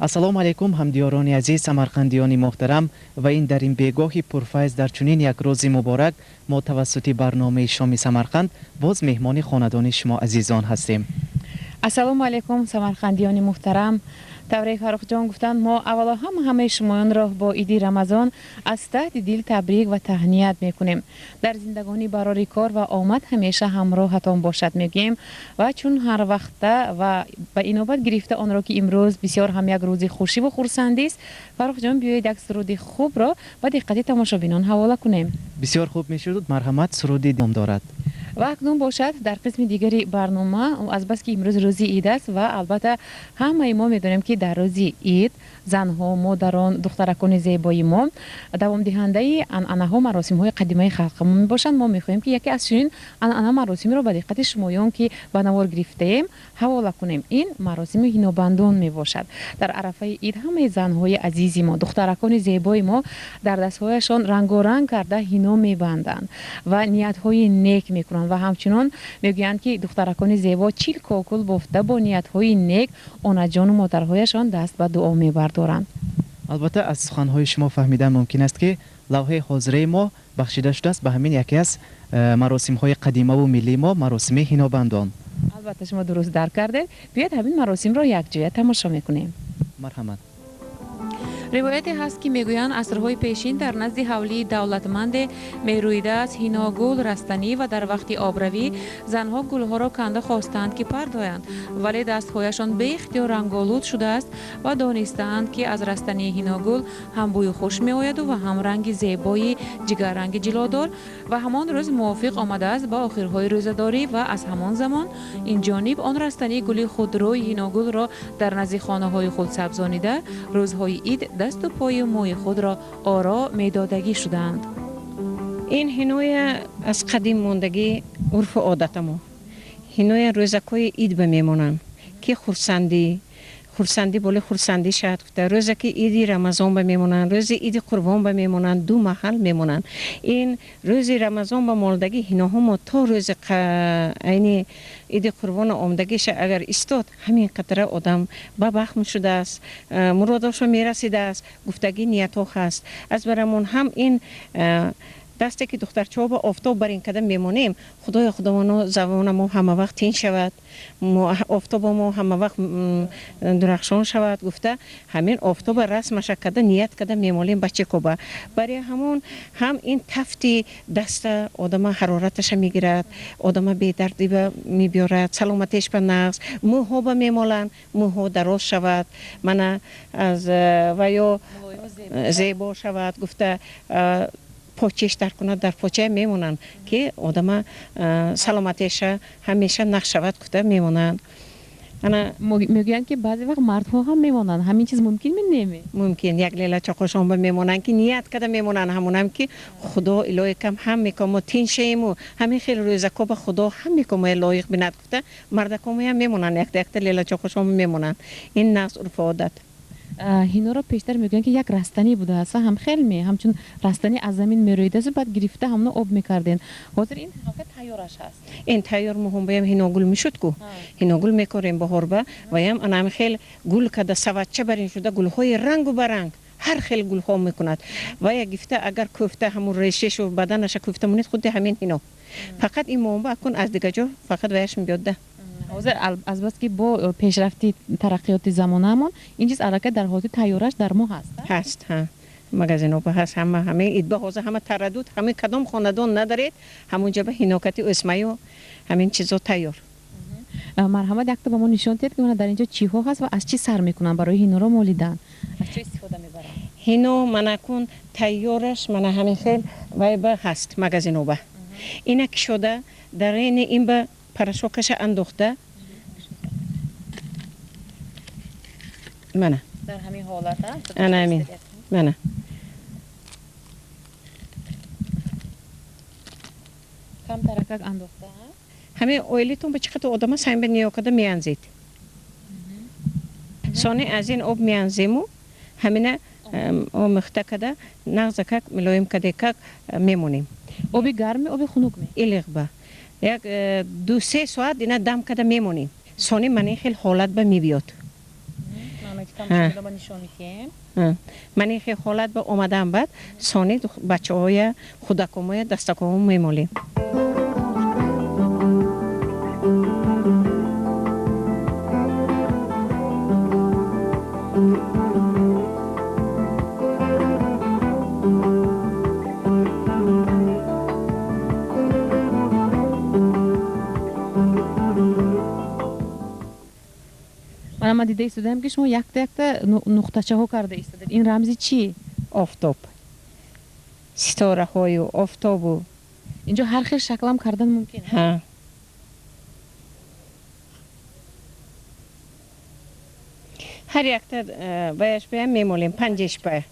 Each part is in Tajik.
Ассалому алайкум ҳамдиёрони азиз, самарқандиёни муҳтарам ва ин дар ин бегоҳи пурфайз дар чунин як рӯзи муборак мо тавассути барномаи шоми Самарқанд боз меҳмони хонадони шумо азизон ҳастем. Ассалому алайкум самарқандиёни муҳтарам. Тавре Фаррухҷон гуфтанд, мо аввало ҳамаи шумоёнро бо иди Рамазон аз таҳти дил табрик ва таҳният мекунем. Дар зиндагонӣ барори кор ва омад ҳамеша ҳамроҳатон бошад мегӯем ва чун ҳар вақта ва ба инобат гирифта онро ки имрӯз бисёр ҳам як рӯзи хушиву хурсандист, Фаррухҷон, биёед як суруди хубро ба диққати тамошобинон ҳавола кунем. Бисёр хуб мешуд, марҳамат, суруди ном дорад. Ва акнун бошад дар қисми дигари барнома, азбаски имрӯз рӯзи ид аст ва албатта ҳамаи мо медонем, ки дар рӯзи ид занҳо, модарон, духтаракони зебои мо давомдиҳандаи анъанаҳо, маросимҳои қадимаи халқи мо мебошанд. Мо мехоҳем, ки яке аз чунин анъана маросимро ба диққати шумоён, ки ба навор гирифтаем, ҳавола кунем. Ин маросими ҳинобандон мебошад. Дар арафаи ид ҳамаи занҳои азизи мо, духтаракони зебои мо дар дастҳояшон рангоранг карда ҳино мебанданд ва ниятҳои нек мекунанд ва ҳамчунон мегӯянд, ки духтаракони зебо 40 кокул бофта бо ниятҳои нек онаҷону модарҳояшон даст ба дуо мебардоранд. Албатта, аз суханҳои шумо фаҳмидан мумкин аст, ки лавҳаи ҳозираи мо бахшида шудааст ба ҳамин яке аз маросимҳои қадимаву миллии мо, маросими ҳинобандон. Албатта, шумо дуруст дарк кардед. Биёед, ҳамин маросимро якҷоя тамошо мекунем. Марҳамат. Ривояте ҳаст, ки мегӯянд, асрҳои пешин дар назди ҳавлии давлатманде мерӯидааст ҳиногул растанӣ ва дар вақти обравӣ занҳо гулҳоро канда хостаанд, ки пардоянд, вале дастҳояшон беихтиёр ранголуд шудааст ва донистаанд, ки аз растании ҳиногул ҳам бӯи хуш меояду ва ҳам ранги зебои ҷигарранги ҷилодор. Ва ҳамон рӯз мувофиқ омадааст ба охирҳои рӯзадорӣ ва аз ҳамон замон ин ҷониб он растании гули худрӯи ҳиногулро дар назди хонаҳои худ сабзонида, рӯзҳои ид дасту пою мӯи худро оро медодагӣ шудаанд. Ин ҳиноя аз қадим мондагӣ урфу одатамо. Ҳиноя рӯзакҳои ид ба мемонанд, ки хурсандӣ, хурсандӣ боли хурсандӣ шавад гуфта, рӯзе ки иди Рамазон ба мемонанд, рӯзи иди Қурбон ба мемонанд, ду маҳал мемонанд. Ин рӯзи Рамазон ба молдагӣ ҳиноҳо мо то рӯзи айни иди Қурбона омдагиша агар истод, ҳамин қадра одам ба бахм шудааст, муродошо мерасидааст гуфтагӣ ниятҳо ҳаст. Аз барамон ҳам ин дасте ки духтарчаҳо ба офтоб барин карда мемонем, Худоё, Худовано, завона мо ҳама вақт тинч шавад, офтобо мо ҳама вақт дурахшон шавад гуфта, ҳамин офтоба расмаша карда, ният карда мемолем бачакоба. Барои ҳамон ҳам ин тафти даста одама ҳарораташа мегирад, одама бедардиба мебиёрад, саломатиш ба нағз. Мӯҳо ба мемоланд, мӯҳо дароз шавад, мана аз ва ё зебо шавад гуфта, почеш дар кунад, дар поча мемонанд, ки одама саломатиша ҳамеша нағз шавад гуфта мемонанд. Ана мегӯянд, ки баъзе вақт мардҳо ҳам мемонанд. Ҳамин чиз мумкин менеме? Мумкин, як лела чоқошон ба мемонанд, ки ният карда мемонанд, ҳамонам ки Худо илоҳикам ҳам мо тиншаему ҳамин хел рӯзако ба Худо ҳам мекомо лоиқ бинад гуфта, мардакомоям мемонанд, якта якта лела чоқошон мемонанд. Ин нағз урфу одат. Ҳиноро пештар мегӯянд, ки як растанӣ будааст, ҳам хел ҳамчун растанӣ аз замин мерӯидааст, баъд гирифта ҳамно об мекардем. Ҳозир ин ҳалка тайёраш ҳаст. Ин тайёр муҳум баям ҳиногул мешуд ку, ҳиногул мекорем баҳорба, ваям анам хел гул када, саватча барин шуда, гулҳои рангу баранг, ҳар хел гулҳо мекунад. Ва я гифта агар кӯфта, ҳамун решешу баданаша кӯфта монед, худи ҳамин ҳино. Фақат ин момба акун аз дигар ҷо фақат ваяш мебиёдда. Ҳозир азбаски бо пешрафти тараққиёти замонаамон ин чиз аллакай дар ҳолати тайёраш дар мо ҳаст. Ҳаст, ҳа, магазинҳо ҳаст, ҳама ҳамаи идба ҳозир ҳама тарадуд, ҳамаи кадом хонадон надаред, ҳамунҷа ба ҳинокати ӯсмаю ҳамин чизо тайёр. Марҳамат, якта ба мо нишон диҳед, ки мана дар инҷо чиҳо ҳаст ва аз чӣ сар мекунанд барои ҳиноро молидан, аз чӣ истифода мебаранд? Ҳино манакун тайёраш мана ҳамин хел вайба ҳаст магазиноба. Ина кишода, дар ини ин ба порошокаша андохта, мана. Дар ҳамин ҳолат? Ана ҳамин, мана. Камтаракак андохта. Ҳамин оилитон ба чӣ қадр одама, сайн ба ниё карда меанзед. Сони аз ин об меанзему ҳамина омехта када нағзакак милоим кадекак мемонем. Оби гарми, оби хунук ме? Илиғба. Як 2-3 соат ина дам када мемонем. Сони ман ин хел ҳолат ба мебиёд. Ман ин хел ҳолат ба омадан баъд сони бачаҳоя, худакомоя, дастакомо мемолем. Ман дида истодаам, ки шумо якта-якта нуқтачаҳо карда истодед. Ин рамзи чӣ? Офтоб, ситораҳою офтобу. Инҷо ҳар хел шаклам кардан мумкин? Ҳа. Ҳар якта баяш бая мемолем, панҷеш бая.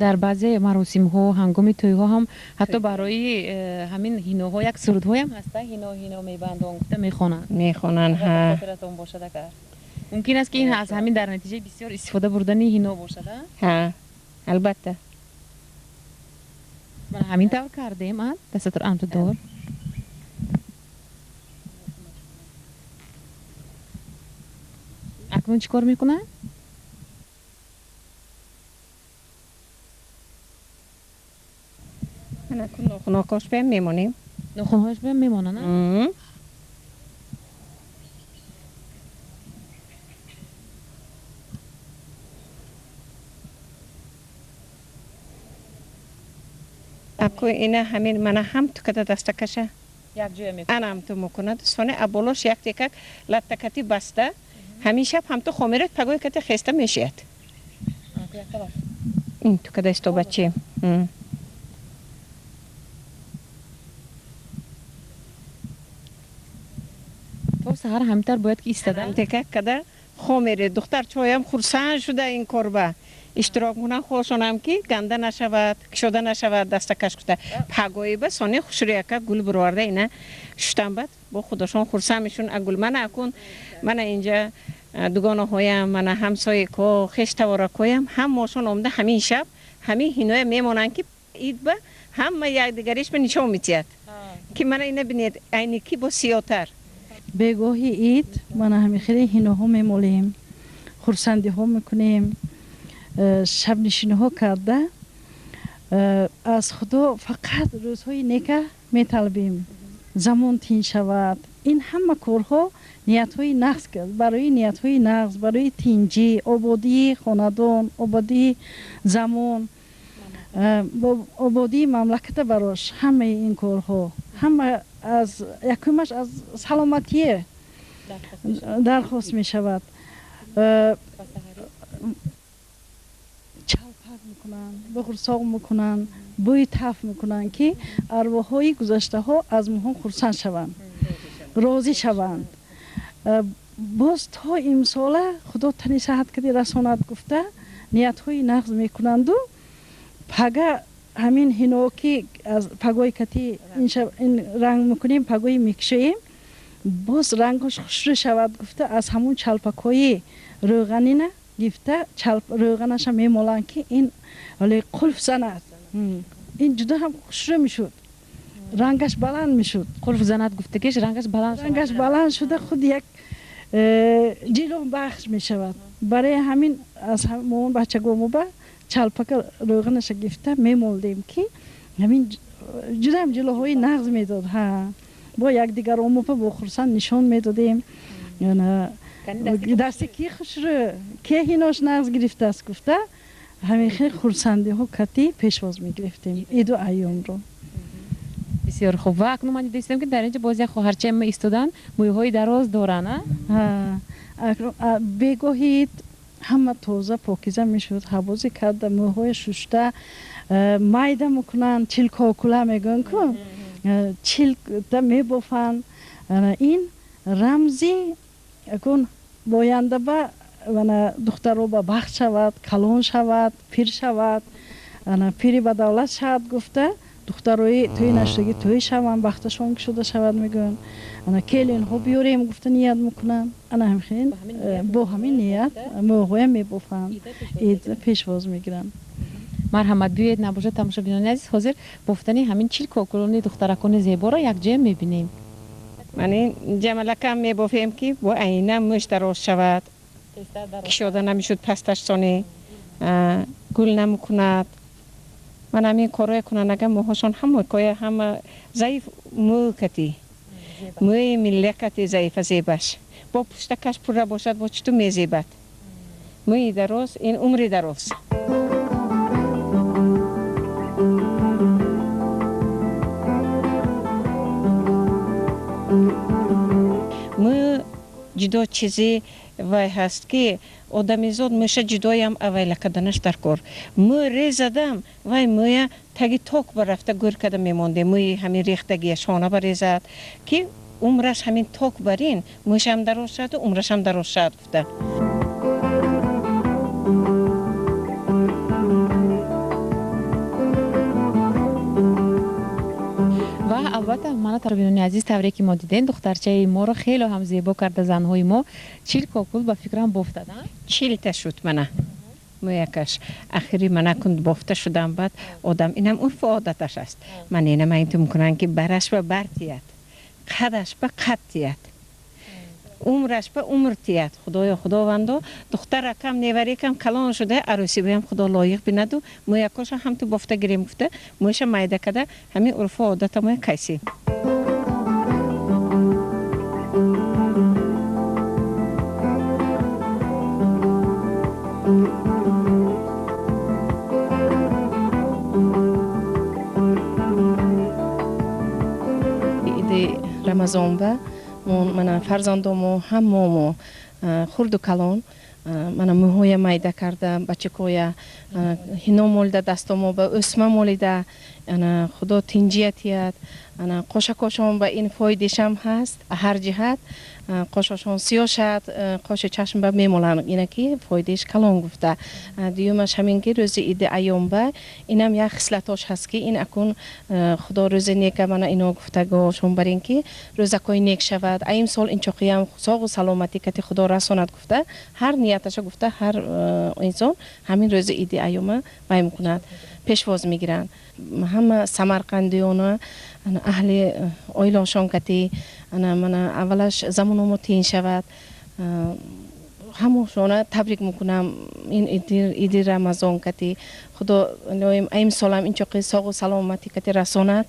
Дар баъзе маросимҳо, ҳангоми тӯйҳо ҳам ҳатто барои ҳамин ҳиноҳо як сурудҳоям ҳаста, ҳино ҳино мебандон гуфта мехонанд. Мехонанд, ҳа. Хотиратон бошад агар. Мумкин аст, ки ин аз ҳамин дар натиҷаи бисёр истифода бурдани ҳино бошад, а? Ҳа, албатта. Мана ҳамин тавр кардем, а? Дастатро амту дор. Акнун чӣ кор мекунад? Нохунҳош баям мемонем. Нохунҳош баям мемонанд, а? Аку ина ҳамин мана ҳам ту када дастакаша якҷоя мекунад. Анам ту мекунад. Сони аболош як текак латтакати баста, ҳамин шаб ҳам ту хомерад, пагои кати хеста мешият. Ин ту када исто бачи. Саҳар ҳамтар бояд ки истада. Текак када хомере духтарчоям хурсанд шуда ин корба иштирок мекунанд, хошонам ки ганда нашавад, кушода нашавад дастакаш кута. Пагоиба сони хушрӯяка гул бироварда ина шуштан бад бо худошон хурсанд мешун. А гул мана акун мана инҷа дугонаҳоям, мана ҳамсояко, хештаворакоям ҳамаошон омада ҳамин шаб ҳамин ҳиноя мемонанд, ки идба ҳама якдигариш ба нишон метиҳад, ки мана ина бинед, айни ки бо сиётар. Бегоҳи ид мана ҳамин хеле ҳиноҳо мемолем, хурсандиҳо мекунем, шабнишиниҳо карда аз худо фақат рӯзҳои нека металбем, замон тин шавад. Ин ҳама корҳо ниятҳои нағз, барои ниятҳои нағз, барои тинҷӣ, ободии хонадон, ободии замон, ободии мамлаката барош ҳамаи ин корҳо ҳама аз якумаш аз саломатие дархост мешавад. Чалпак мекунанд, буғурсоқ мекунанд, бӯи таф мекунанд, ки арвоҳҳои гузаштаҳо аз моҳо хурсанд шаванд, розӣ шаванд. Боз то имсола худо тани саҳат кади расонад гуфта ниятҳои нағз мекунанду пага ҳамин ҳино ки аз пагои кати ин ранг мекунем, пагои мекушоем, боз рангош хушрӯ шавад гуфта аз ҳамун чалпакҳои рӯғанина гифта рӯғанаша мемоланд, ки ин ҳоле қулф занад. Ин ҷудо ҳам хушрӯ мешуд, рангаш баланд мешуд. Қулф занад гуфтагиш рангаш баланд шуд. Рангаш баланд шуда худ як ҷило бахш мешавад. Барои ҳамин аз мо бачагомо ба чалпака рӯғанаша гифта мемолдем, ки ҳамин ҷудам ҷилоҳои нағз медод. Ҳа, бо якдигар омопа бо хурсанд нишон медодем. Дасти ки хушрӯ, ки ҳинош нағз гирифтааст гуфта ҳамин хел хурсандиҳо кати пешвоз мегирифтем иду айёмро. Бисёр хуб. Ва акнун ман дида истодам, ки дар инҷо боз як хоҳарчаи мо истоданд, мӯйҳои дароз доранд, а? Бегоҳи ид ҳама тоза покиза мешуд, ҳабозӣ карда, мӯйҳои шушта майда мекунанд, чилкокула мегӯянд ку, Чилта мебофанд. Ин рамзи акун боянда ба духтаро ба бахт шавад, калон шавад, пир шавад, пири ба давлат шавад гуфта, духтарои тӯй нашудагӣ тӯй шаванд, бахташон кушода шавад мегӯянд. Келинҳо биёрем гуфта ният мекунанд. Ана ҳамхел бо ҳамин ният мӯйҳоя мебофанд, ид пешвоз мегиранд. Марҳамат, биёед набошад, тамошобинони азиз, ҳозир бофтани ҳамин 40 кокулони духтаракони зеборо якҷоя мебинем. Ман ин ҷамалакам мебофем, ки бо айна мӯш дароз шавад, кишода намешуд, пасташ сони гул намекунад. Ман ҳамин корое кунанд, ага мӯҳошон ҳама коя ҳама заиф мӯ кати, мӯи миллакати заифа зебаш, бо пуштакаш пурра бошад, бо читу мезебад. Мӯи дароз ин умри дароз. Мӯ ҷудо чизи вай ҳаст, ки одамизод мӯша ҷудоям авайла карданаш дар кор. Мӯ резадам, вай мӯя таги ток ба рафта гӯр карда мемондем. Мӯи ҳамин рехтагия шона барезад, ки умраш ҳамин ток барин мӯшам дароз шаваду умрашам дароз шавад гуфта. Ва албатта, мана, тамошобинони азиз, тавре ки мо дидем, духтарчаи моро хело ҳам зебо карда. Занҳои мо 40 кокул ба фикрам бофтад. 40-та шуд. Мана мӯякаш ахири мана кун бофта шудам. Баъд одам инам урфу одаташ аст. Ман инам инту мекунам, ки бараш ба бар тият, қадаш ба қад тият, умраш ба умр тият. Худоё худовандо, духтаракам, неварикам калон шуда, арӯсӣ буям худо лоиқ бинаду мӯякоша ҳамту бофта гирем гуфта, мӯяша майда када, ҳамин урфу одата моя кайсем. Иди Рамазон ба мана фарзандомо ҳамамо, хурду калон, мана мӯҳоя майда карда, бачакоя ҳино молида, дастомо ба ӯсма молида, ана худо тинҷия тият. Ана қошакошон ба ин фоидишам ҳаст, ҳар ҷиҳат қошошон сиёҳ шад, қоши чашм ба мемоланд, ина ки фоидаиш калон гуфта. Дуюмаш ҳамин ки рӯзи иди айём ба инам як хислатош ҳаст, ки ин акун худо рӯзи нека мана ино гуфтагошон бар ин ки рӯзакҳои нек шавад, аим сол инчоқиям соғу саломатӣ кати худо расонад гуфта, ҳар нияташа гуфта, ҳар инсон ҳамин рӯзи иди айёма вай мекунад, пешвоз мегиранд. Ҳама самарқандиёна, аҳли оилашон кати, ана мана аввалаш замономо тин шавад, ҳамошона табрик мекунам ин иди Рамазон кати. Худо лоим аим солам инчоқи соғу саломатӣ кати расонад,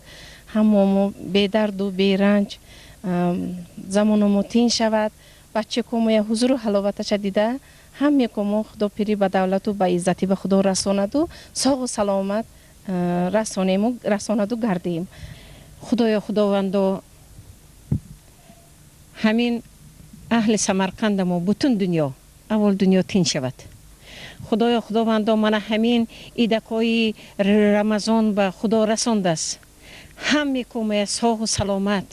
ҳамомо бедарду беранҷ, замономо тин шавад, бачакомоя ҳузуру ҳаловаташа дида, ҳамекомо худо пири ба давлату ба иззатӣ ба худо расонаду соғу саломат расонему расонаду гардем. Худоё худовандо, ҳамин аҳли Самарқандамо, бутун дунё, аввал дунё тин шавад. Худоё худовандо, мана ҳамин идакҳои Рамазон ба худо расондааст, ҳамекомая соғу саломат,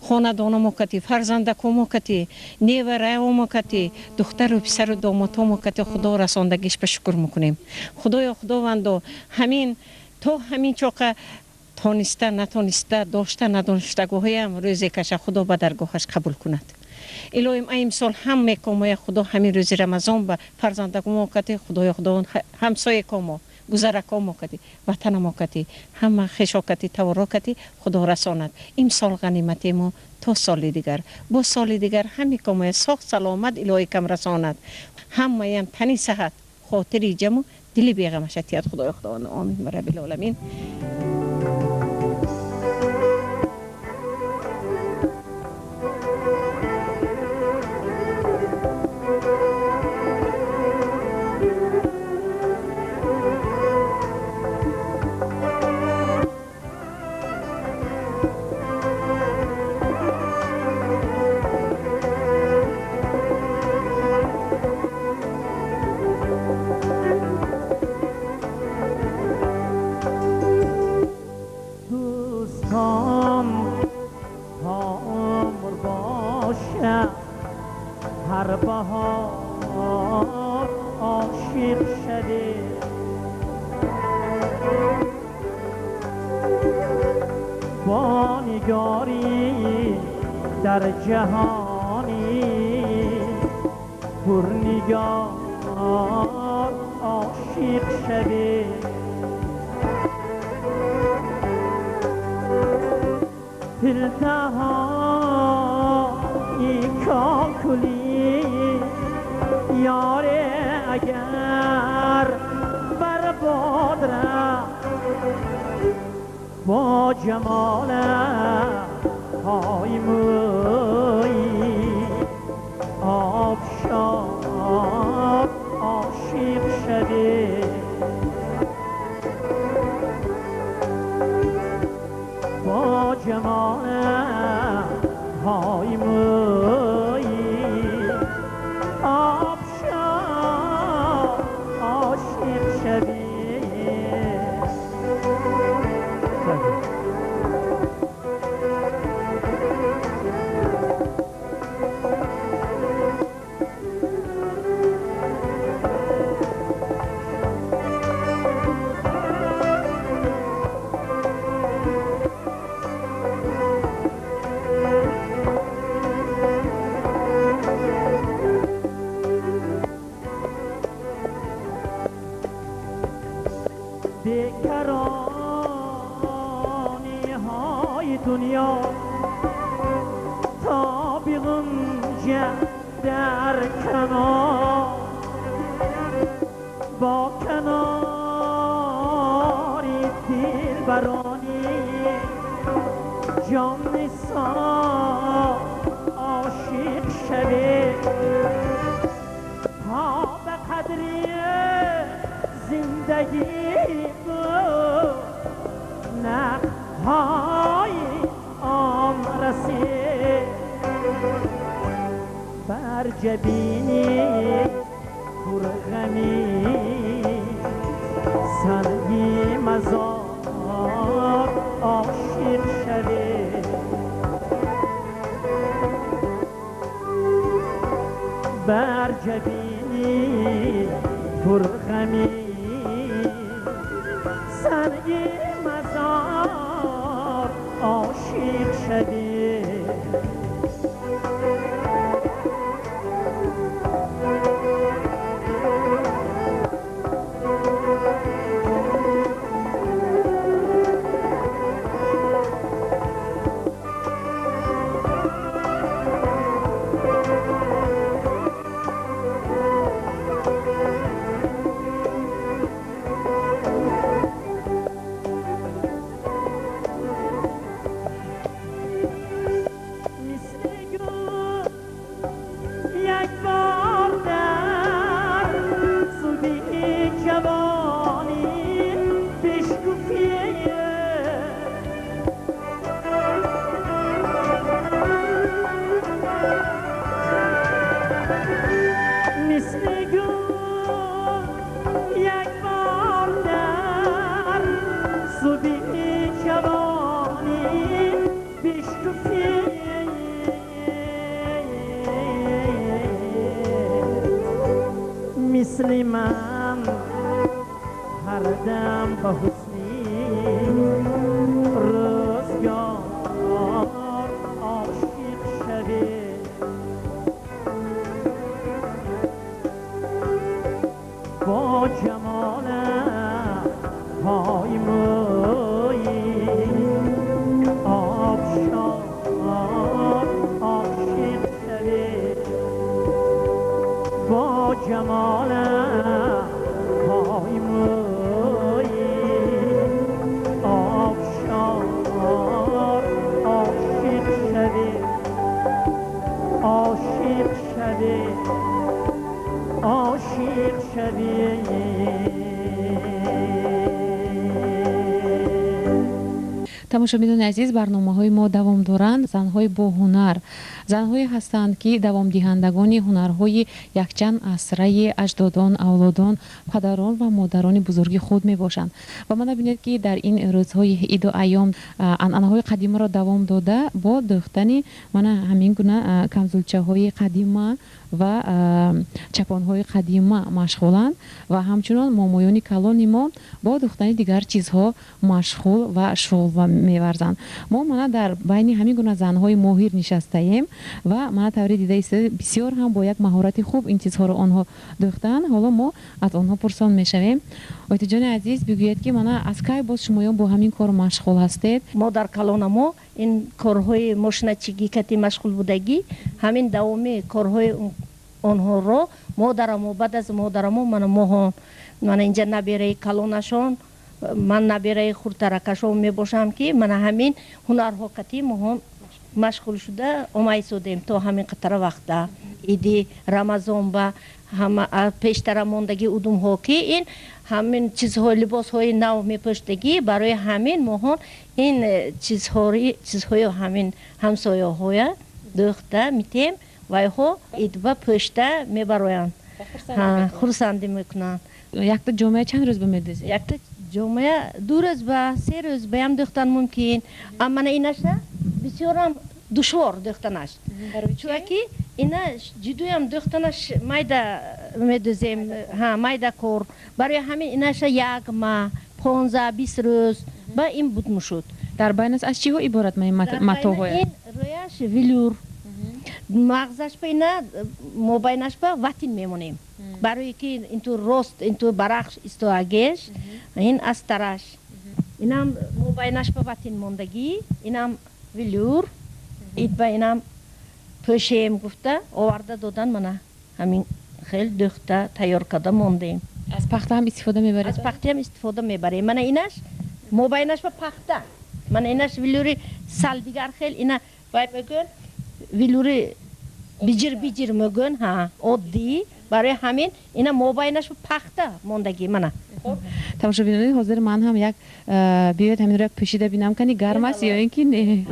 хонадономо кати, фарзандакомо кати, невараомо кати, духтару писару домотомо кати худо расондагиш ба шукр мекунем. Худоё худовандо, ҳамин то ҳамин чоқа тониста натониста, дошта надоштагоҳоям рӯзе каша худо ба даргоҳаш қабул кунад. Илоҳим, аимсол ҳамекомоя худо ҳамин рӯзи Рамазон ба фарзандакомо кати, худоё худованд, ҳамсоякомо, гузаракомо кати, ватанамо кати, ҳама хешокати, таворокати худо расонад. Имсол ғаниматемо, то соли дигар, бо соли дигар ҳамекомоя соғ саломат илоҳи кам расонад, ҳамаям тани саҳат, хотири ҷаму дили беғамаша тият. Худоё худованд, омин ва раббил оламин. باشد هر بهار عاشق شده. با نگاری در جهانی پرنگار عاشق شده. پلتهای کاکلی یار اگر بر باد رفت با جمال های موی آبشار عاشق شده. با جمال های موی آبشار عاشق شده. بیکرانی های دنیا تا بغنجه در کنار با کناری دلبرانی جان نثار عاشق شوی. تا به قدری زندگی بود نقدهای آن رسید بر جبینی پرغمی سنگی مزار عاشق شوی. بر جبینی پرغمی سنگی مزار عاشق شوی. Тамошобинони азиз, барномаҳои мо давом доранд. Занҳои боҳунар, занҳое ҳастанд, ки давомдиҳандагони ҳунарҳои якчанд асраи аҷдодон, авлодон, падарон ва модарони бузурги худ мебошанд. Ва мана бинед, ки дар ин рӯзҳои иду айём анъанаҳои қадимаро давом дода бо дӯхтани мана ҳамин гуна камзулчаҳои қадима ва чапонҳои қадима машғуланд ва ҳамчунон момоёни калони мо бо дӯхтани дигар чизҳо машғул ва шуғл меварзанд. Мо мана дар байни ҳамин гуна занҳои моҳир нишастаем ва мана тавре дида истода, бисёр ҳам бо як маҳорати хуб ин чизҳоро онҳо дӯхтаанд. Ҳоло мо аз онҳо пурсон мешавем. Ойтиҷони азиз, бигӯед, ки мана аз кай боз шумоён бо ҳамин кор машғул ҳастед? Модар калона мо ин корҳои мошиначигӣ кати машғул будагӣ, ҳамин давоми корҳои онҳоро модарамо, баъд аз модарамо мана моҳон, мана инҷа набераи калонашон, ман набераи хурдтаракашон мебошам, ки мана ҳамин ҳунарҳо кати моҳон машғул шуда омайсодем то ҳамин қатара вақта. Иди Рамазон ба ҳама пештара мондагӣ удумҳо, ки ин ҳамин чизҳои либосҳои нав мепӯштагӣ, барои ҳамин моҳон ин чизҳои ҳамин ҳамсояҳоя дӯхта митем, вайҳо идба пӯшта мебароянд, хурсандӣ мекунанд. Якта ҷомеа чанд рӯз ба медӯзед? Якта ҷомеа 2 рӯз ба, 3 рӯз баям дӯхтан мумкин. Мана инаша бисёрам душвор дӯхтанаш, чунки ина ҷиддуям дӯхтанаш майда медӯзем, майда кор. Барои ҳамин инаша як маҳ, 15-20 рӯз ба ин буд мушуд. Дар байнаш аз чиҳо иборат матоҳоя? Ин рӯяш велюр, мағзаш ба ина мобайнаш ба ватин мемонем, барое ки инту рост, инту барахш истоагеш. Ин астараш, инам мобайнаш ба ватин мондагӣ, инам велюр. Ид ба инам пӯшем гуфта оварда додан, мана ҳамин хел дӯхта тайёр карда мондем. Аз пахта ҳам истифода мебаред? Аз пахтаам истифода мебарем. Мана инаш мобайнаш ба пахта, мана инаш велюри сал дигар хел, ина вай мегӯянд велюри биҷир биҷир мегӯянд, ҳа, оддӣ. Барои ҳамин ина мобайнаш ба пахта мондагӣ мана. Тамошобинони ҳозир, ман ҳам як биёед ҳаминро як пӯшида бинам, кани гарм аст ё ин ки не.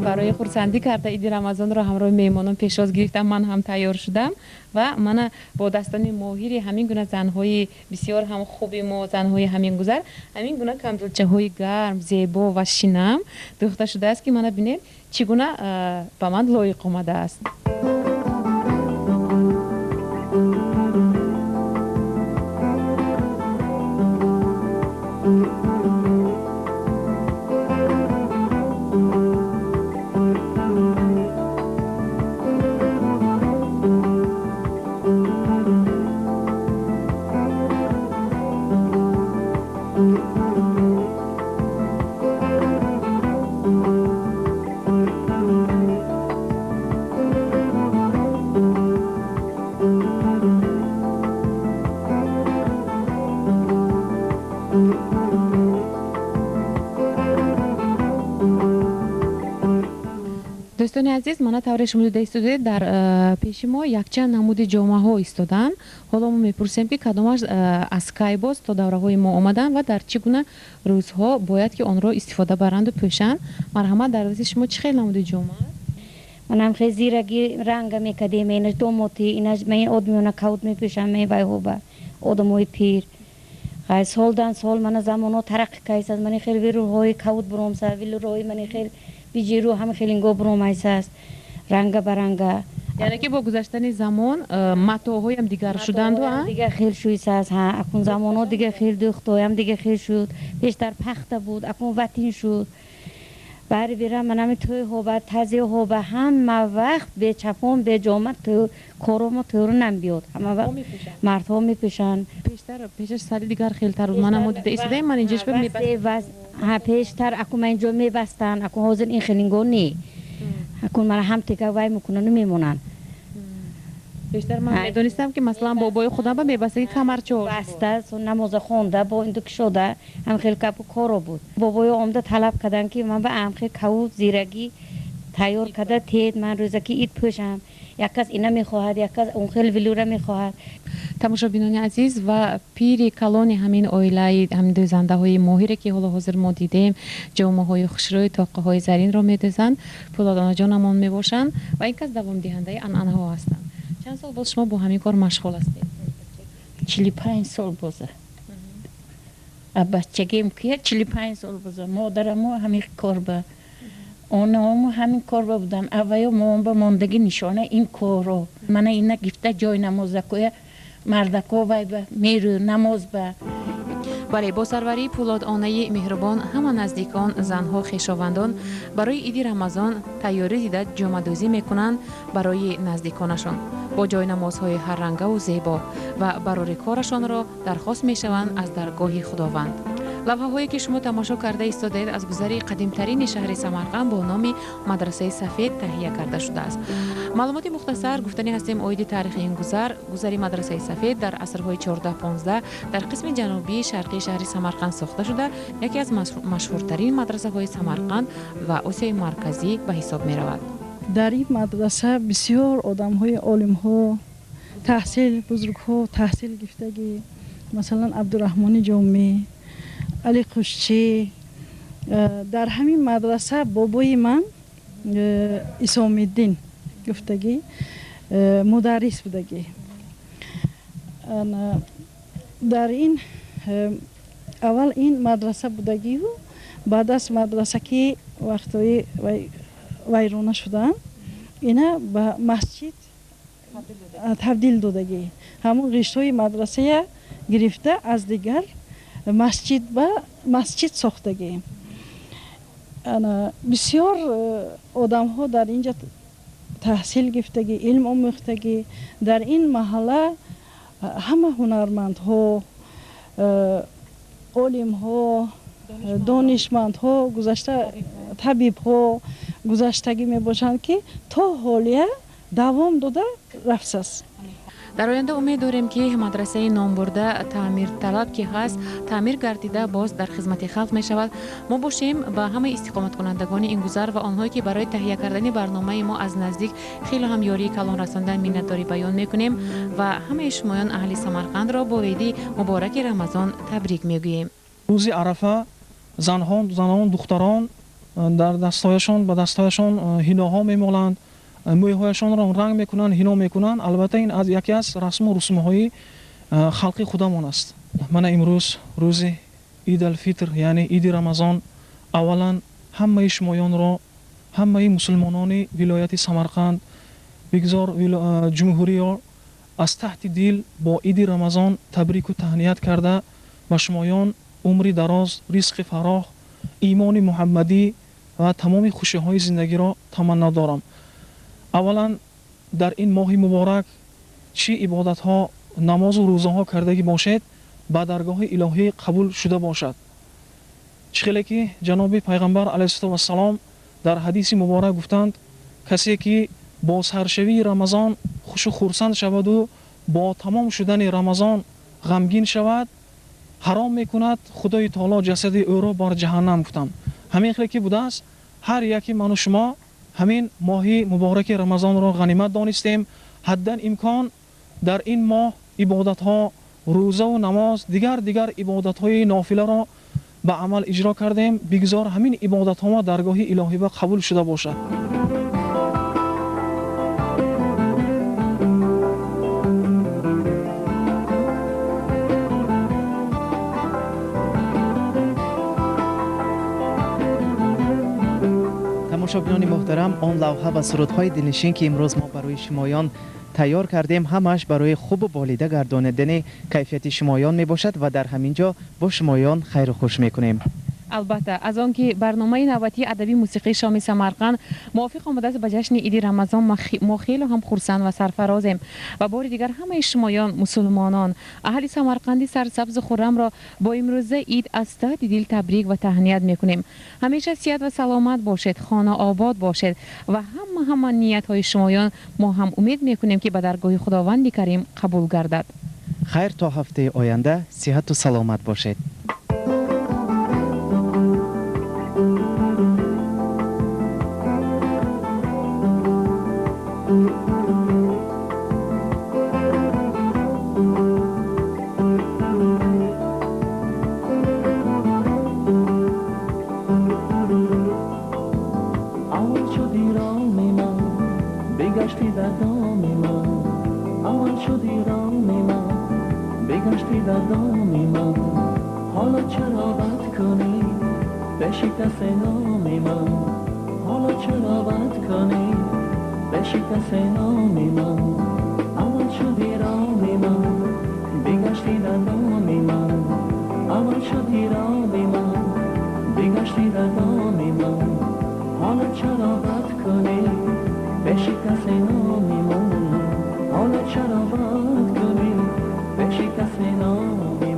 Барои хурсандӣ карда иди Рамазонро ҳамроҳи меҳмонон пешвоз гирифтам, ман ҳам тайёр шудам ва мана бо дастони моҳири ҳамин гуна занҳои бисёр ҳам хуби мо, занҳои ҳамин гузар, ҳамин гуна камзулчаҳои гарм, зебо ва шинам дӯхта шудааст, ки мана бинед, чӣ гуна ба ман лоиқ омадааст. Дӯстони азиз, мана тавре шумо дида истодед, дар пеши мо якчанд намуди ҷомаҳо истоданд. Ҳоло мо мепурсем, ки кадомаш аз кай боз то давраҳои мо омаданд ва дар чӣ гуна рӯзҳо бояд ки онро истифода баранду пӯшанд. Марҳамат, дар дасти шумо чӣ хел намуди ҷома аст? Манам хел зираги ранга мекардем, инаш домоти, инаш ман одмиёна кавут мепӯшам, мен вайҳоба одамои пир. Ғай солдан сол мана замоно тараққӣ кайсад, мани хел вилурҳои кавут буромса, вилурҳои мани хел биҷиру ҳама хелинго буромайсааст, ранга ба ранга. Яъне ки бо гузаштани замон матоъҳоям дигар шуданду, а? Дигар хел шуисааст, ҳа, акун замоно дигар хел, дӯхтоям дигар хел шуд. Пештар пахта буд, акун ватин шуд. Баъри бира манами тӯйҳо ба тазиҳо ба ҳама вақт бечапон беҷома коромо тӯру намбиёд. Ҳама вақт мардҳо мепӯшанд. Пештар пешаш сари дигар хелтар буд. Мана мо дида истодаем, ман инҷош мебастанд. Ҳа, пештар акун ман инҷо мебастанд, акун ҳозир ин хелинго не. Акун мана ҳам тека вай мекунану мемонанд. Бештар ман медонистам, ки масалан бобои худам ба мебастаги камарчо баста, намоза хонда, бо инду кушода, ҳам хел капу коро буд. Бобоё омда талаб карданд, ки ман ба амхел кавут зирагӣ тайёр карда тед, ман рӯзаки ид пӯшам. Як кас ина мехоҳад, як кас он хел велюра мехоҳад. Тамошобинони азиз, ва пири калони ҳамин оилаи ҳамин дӯзандаҳои моҳире, ки ҳоло ҳозир мо дидем, ҷомаҳои хушрӯй, тоқаҳои заринро медӯзанд, Пӯлодонаҷонамон мебошанд ва ин кас давомдиҳандаи анъанаҳо ҳастанд. Чанд сол боз шумо бо ҳамин кор машғул ҳастед? 45 сол боза. Бачагим ки 45 сол боза. Модарамо ҳамин кор ба, онаомо ҳамин кор ба будан. Авваё моон ба мондагӣ нишона ин корро. Мана ина гифта ҷой намозакоя мардако вай ба мерӯ намоз ба. Бале, бо сарварии Пӯлодонаи меҳрубон ҳама наздикон, занҳо, хешовандон барои иди Рамазон тайёрӣ дида, ҷомадӯзӣ мекунанд барои наздиконашон бо ҷойнамозҳои ҳаррангаву зебо ва барори корашонро дархост мешаванд аз даргоҳи Худованд. Лавҳаҳое, ки шумо тамошо карда истодаед, аз гузари қадимтарини шаҳри Самарқанд бо номи Мадрасаи Сафед таҳия карда шудааст. Маълумоти мухтасар гуфтанӣ ҳастем оиди таърихи ин гузар. Гузари Мадрасаи Сафед дар асрҳои 14-15 дар қисми ҷанубии шарқии шаҳри Самарқанд сохта шуда, яке аз машҳуртарин мадрасаҳои Самарқанд ва Осиёи Марказӣ ба ҳисоб меравад. Дар ин мадраса бисёр одамҳои олимҳо таҳсил, бузургҳо таҳсил гирифтагӣ, масалан Абдураҳмони Ҷомӣ, Али Қушчӣ. Дар ҳамин мадраса бобои ман Исомиддин гуфтагӣ мударрис будагӣ. Дар ин аввал ин мадраса будагию, баъд аз мадраса ки вақтҳои вайрона шуданд, ина ба масҷид табдил додагӣ. Ҳамон ғиштҳои мадрасая гирифта, аз дигар масҷид ба масҷид сохтагӣ. Бисёр одамҳо дар инҷа таҳсил гирифтагӣ, илм омӯхтагӣ. Дар ин маҳалла ҳама ҳунармандҳо, олимҳо, донишмандҳо гузашта, табибҳо гузаштагӣ мебошанд, ки то ҳолия давом дода рафтааст. Дар оянда умед дорем, ки мадрасаи номбурда таъмирталаб ки ҳаст, таъмир гардида, боз дар хизмати халқ мешавад. Мо бошем, ба ҳамаи истиқоматкунандагони ин гузар ва онҳое, ки барои таҳия кардани барномаи мо аз наздик хело ҳам ёрии калон расондан, миннатдорӣ баён мекунем ва ҳамаи шумоён аҳли Самарқандро бо иди мубораки Рамазон табрик мегӯем. Рӯзи Арафа занҳон, занон, духтарон дар дастҳояшон, ба дастҳояшон ҳиноҳо мемоланд, мӯйҳояшонро ранг мекунанд, ҳино мекунанд. Албатта, ин аз яке аз расму русумҳои халқи худамон аст. Мана имрӯз рӯзи Идалфитр, яъне иди Рамазон, аввалан ҳамаи шумоёнро, ҳамаи мусулмонони вилояти Самарқанд, бигзор ҷумҳуриё, аз таҳти дил бо иди Рамазон табрику таҳният карда, ба шумоён умри дароз, ризқи фароҳ, имони муҳаммадӣ ва тамоми хушиҳои зиндагиро таманно дорам. Аввалан, дар ин моҳи муборак чӣ ибодатҳо, намозу рӯзаҳо кардагӣ бошед, ба даргоҳи илоҳӣ қабул шуда бошад. Чӣ хеле ки ҷаноби пайғамбар алайҳиссалоту вассалом дар ҳадиси муборак гуфтанд: касе ки бо саршавии Рамазон хушу хурсанд шаваду бо тамом шудани Рамазон ғамгин шавад, ҳаром мекунад Худои Таоло ҷасади ӯро бар ҷаҳаннам, гуфтанд. Ҳамин хеле ки будааст, ҳар яке ману шумо ҳамин моҳи мубораки Рамазонро ғанимат донистем, ҳаддан имкон дар ин моҳ ибодатҳо, рӯзаву намоз, дигар дигар ибодатҳои нофиларо ба амал иҷро кардем. Бигзор ҳамин ибодатҳо мо даргоҳи илоҳиба қабул шуда бошад. Тамошобинони муҳтарам, он лавҳа ва сурудҳои дилнишин, ки имрӯз мо барои шумоён тайёр кардем, ҳамааш барои хубу болида гардонидани кайфияти шумоён мебошад ва дар ҳамин ҷо бо шумоён хайру хуш мекунем. Албатта, аз он ки барномаи навбатии адабии мусиқии шоми Самарқанд мувофиқ омадааст ба ҷашни Иди Рамазон, мо хеле ҳам хурсанд ва сарфарозем ва бори дигар ҳамаи шумоён, мусулмонон, аҳли Самарқанди сарсабзу хуррамро бо имрӯза ид аз таҳти дил табрик ва таҳният мекунем. Ҳамеша сиҳат ва саломат бошед, хона обод бошед ва ҳама ниятҳои шумоён мо ҳам умед мекунем, ки ба даргоҳи Худованди Карим қабул гардад. Хайр, то ҳафтаи оянда сиҳату саломат бошед. حالا چرا بد کنی به شکست نامی من؟